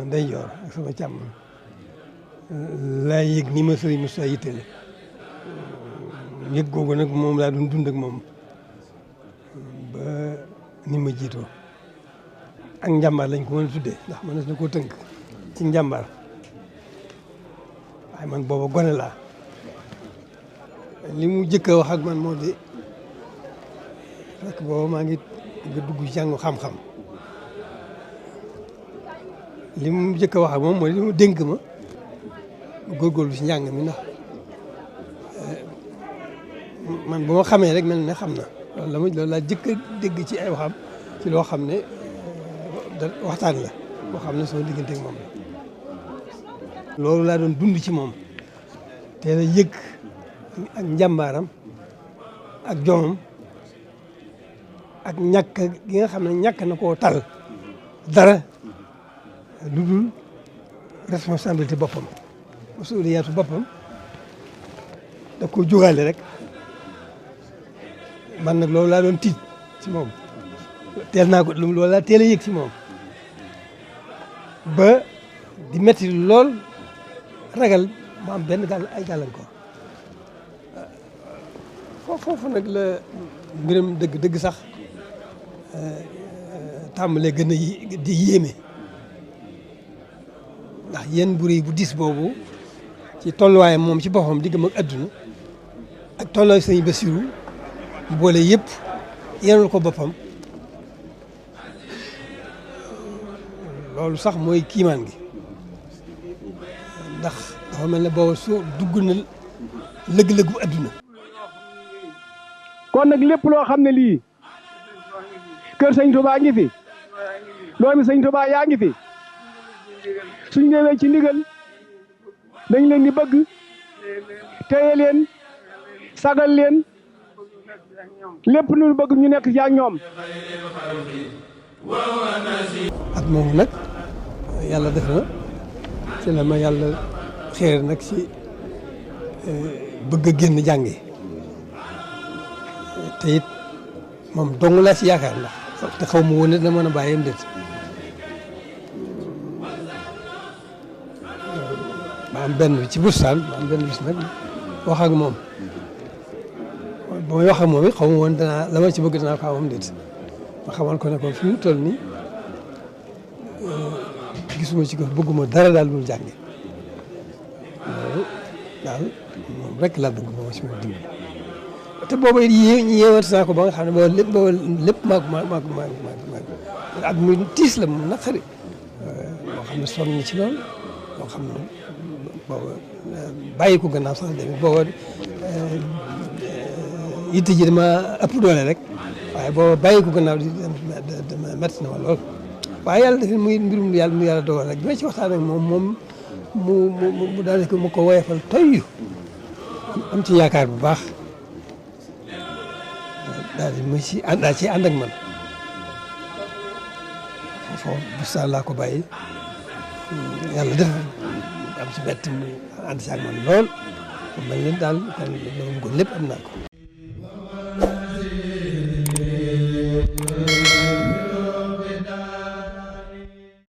ndeyjoor ak sama càmmoñ laa yëg ni ma sëriñ Moussa yittale yëg googu nag moom laa doon dund ak moom ba ni ma jiitoo ak njàmbaar lañ ko mën a tuddee ndax mënees na koo tënk ci njàmbaar waaye man booba gone laa li mu jëkk a wax ak man moo di fekk booba maa ngi dugg ci jàngu xam-xam li mu jëkk a wax ak moom mooy li mu dénk ma góorgóorlu ci njàng mi ndax man bu ma xamee rek mel ne xam na loolu laa jëkk a dégg ci ay waxam ci loo xam ne waxtaan la boo xam ne sama diggante ak moom la loolu laa doon dund ci moom te la yëg ak njàmbaaram ak jomam ak ñàkk gi nga xam ne ñàkk na koo tal dara lu dul responsabilité boppam masuliyaatu boppam da ko jógaale rek man nag loolu laa doon tiit ci moom teel naa ko loolu laa teel a yëg ci moom ba di metti lool ragal mu am benn ay gàllankoor foofu nag la mbiram dëgg sax tàmbalee gën a di yéeme ndax yéen bu rëy bu diis boobu ci tolluwaayam moom ci boppam diggam ak adduna ak tolluwaay sëñ Bassirou bu boole yëpp yenul ko boppam loolu sax mooy kiimaan gi ndax dafa mel ne booba su dugg na lëg-lëgu adduna. kon nag lépp loo xam ne lii kër sëñ Touba ngi fi doomi sëñ Touba yaa ngi fi suñ ñëwee ci ndigal dañ leen di bëgg téye leen sagal leen lépp lu bëgg ñu nekk ci ak ñoom. at moomu nag yàlla def na ci la ma yàlla xeer nag ci bëgg a génn jàngi te it moom dong laa ci yaakaar ndax te xaw ma woon ne dina mën a bàyyi déet ma am benn ci bustaan ma am benn bis nag wax ak moom ba may wax ak moom it xaw ma woon danaa la ma ci bëgg danaa ko amam déet ma xamal ko ne ko fi mu toll nii gisuma ci ko bëgguma dara daal dul jàngi loolu daal moom rek laa bëgg moom si ma dimbali te booba it yéewat naa ko ba nga xam ne booba lépp maa ko ak muy tiis la mu naqari moo xam ne sonn na ci loolu moo xam ne booba bàyyi ko gannaaw sax demit booba yitte ji dama ëpp doole rek waaye booba bàyyi ko gannaaw di métti na ma lool waaye yàlla def muy mbirum yàlla mu yàlla dogal rek bi ma ci waxtaan ak moom mu daal mu ko woyefal toyyu am ci yaakaar bu baax daal di mu ci ànd ak man foofu bu saa laa ko bàyyi yàlla def am ci bett mu ànd ci ak man lool mel ne daal kon lépp am naa ko